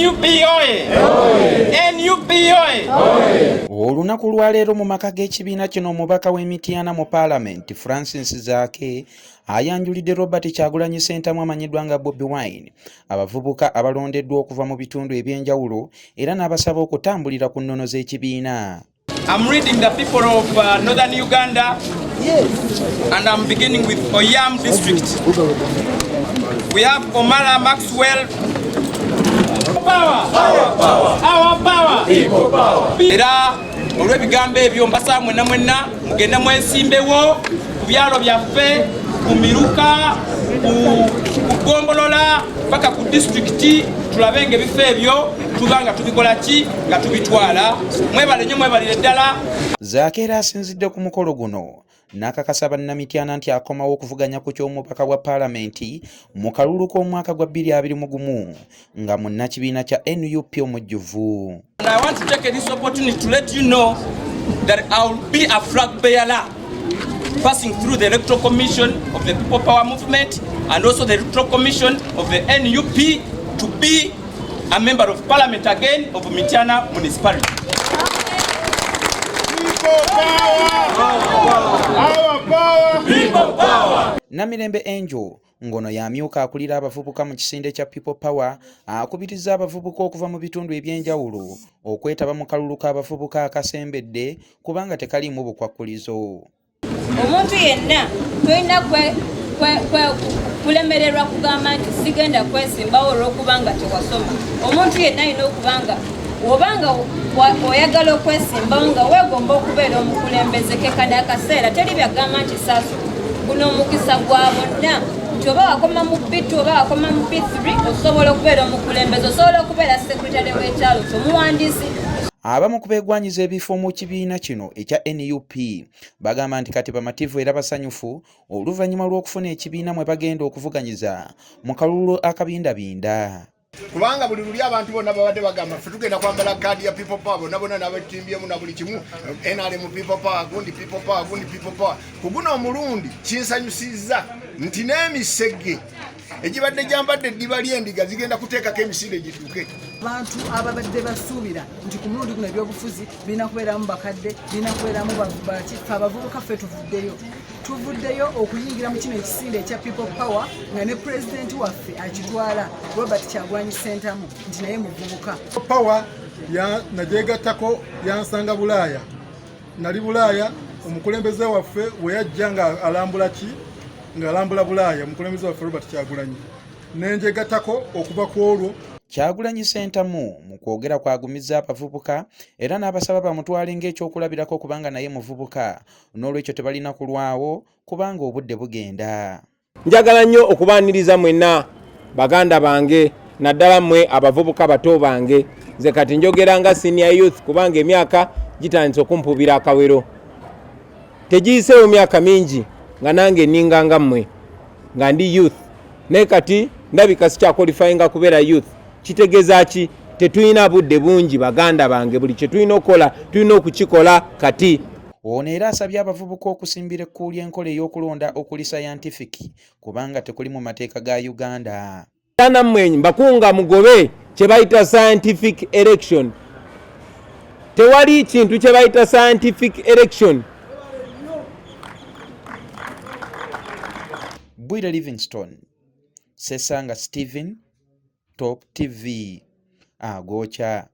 NUP oye! NUP oye! Olunaku lwaleero mu maka g'ekibiina kino omubaka w'e Mityana mu Paalamenti Francis Zaake ayanjulidde Robert Kyagulanyi Ssentamu amanyiddwa nga Bobi Wine abavubuka abalondeddwa okuva mu bitundu eby'enjawulo era n'abasaba okutambulira ku nnono z'ekibiina. I'm reading the people of Northern Uganda and I'm beginning with Oyam district. We have Omara Maxwell. Power! Our power! Our power! People power! Era olw'ebigambo ebyo mbasaba mwenna mwenna mugende mwesimbewo ku byalo byaffe, ku miruka, ku ggombolola paka ku disitulikiti, tulabe nga ebifo ebyo tuba nga tubikola ki nga tubitwala. Mwebale nnyo, mwebalire ddala. Zaake era asinzidde ku mukolo guno n'akakasa bannamityana nti akomawo okuvuganya ku ky'omubaka wa paalamenti mu kalulu k'omwaka gwa 2021 nga munnakibiina kya NUP omujjuvu. And I want to take this opportunity to let you know that I will be a flag bearer passing through the Electoral Commission of the People Power Movement and also the Electoral Commission of the NUP to be a member of parliament again of Mityana Municipality. People power! Our power! People power! Namirembe Angel ng'ono y'amyuka akulira abavubuka mu kisinde kya People Power akubiriza abavubuka okuva mu bitundu eby'enjawulo okwetaba mu kalulu k'abavubuka akasembedde kubanga tekaliimu bukwakkulizo. Omuntu yenna tolina kulemererwa kugamba nti sigenda kwesimbawo olw'okubanga tewasoma. Omuntu yenna alina okubanga obanga oyagala okwesimbawo nga weegomba okubeera omukulembeze, kekana akaseera teri byagamba nti saasoma. Guno omukisa gwa bonna nti oba wakoma mu B2 oba wakoma mu B3 osobola okubeera omukulembeze, osobola okubeera sekuritale w'ekyalo kyomuwandiisi. Abamu ku beegwanyiza ebifo mu kibiina kino ekya NUP bagamba nti kati bamativu era basanyufu oluvannyuma lw'okufuna ekibiina mwe bagenda okuvuganyiza mu kalulu akabindabinda. Kubanga buli luli abantu bonna babadde bagamba ffe tugenda kwambala kaadi ya People Power, bonna bonna n'abatimbyemu na buli kimu, NRM People Power, gundi People Power, gundi People Power. Ku guno omulundi kinsanyusizza nti n'emisege egibadde gyambadde eddiba ly'endiga zigenda kuteekako emisinde gidduke. Abantu ababadde basuubira nti ku mulundi guno ebyobufuzi birina kubeeramu bakadde, birina kubeeramu baki, ffe abavubuka ffe tuvuddeyo okuyingira mu kino ekisinde ekya People Power nga ne pulezidenti waffe akitwala Robert Kyagulanyi Ssentamu nti naye muvubuka. Power nagyegattako yansanga Bulaaya, nali Bulaaya omukulembeze waffe we yajja nga alambula ki nga alambula Bulaaya, omukulembeze waffe Robert Kyagulanyi nenjegattako okuva ku olwo. Kyagulanyi Ssentamu mu kwogera kwagumizza abavubuka era n'abasaba bamutwale ng'ekyokulabirako kubanga naye muvubuka, n'olwekyo tebalina kulwawo kubanga obudde bugenda. Njagala nnyo okubaaniriza mwenna baganda bange, naddala mmwe abavubuka bato bange. Nze kati njogera nga senior youth kubanga emyaka gitandise okumpubira akawero. Tegiyiseewo myaka mingi nga nange nninga nga mmwe nga ndi youth, naye kati ndabika sikyakwalifayinga kubeera youth. Kitegeeza ki? Tetulina budde bungi baganda bange, buli kye tulina okukola tulina okukikola kati. Ono era asabye abavubuka okusimbira ekkuuli enkola ey'okulonda okuli scientific kubanga tekuli mu mateeka ga Uganda. Nammwe mbakunga mugobe kye bayita scientific election. Tewali kintu kye bayita scientific election. Bwire Livingstone, Sesanga Steven, Top TV, Agocha.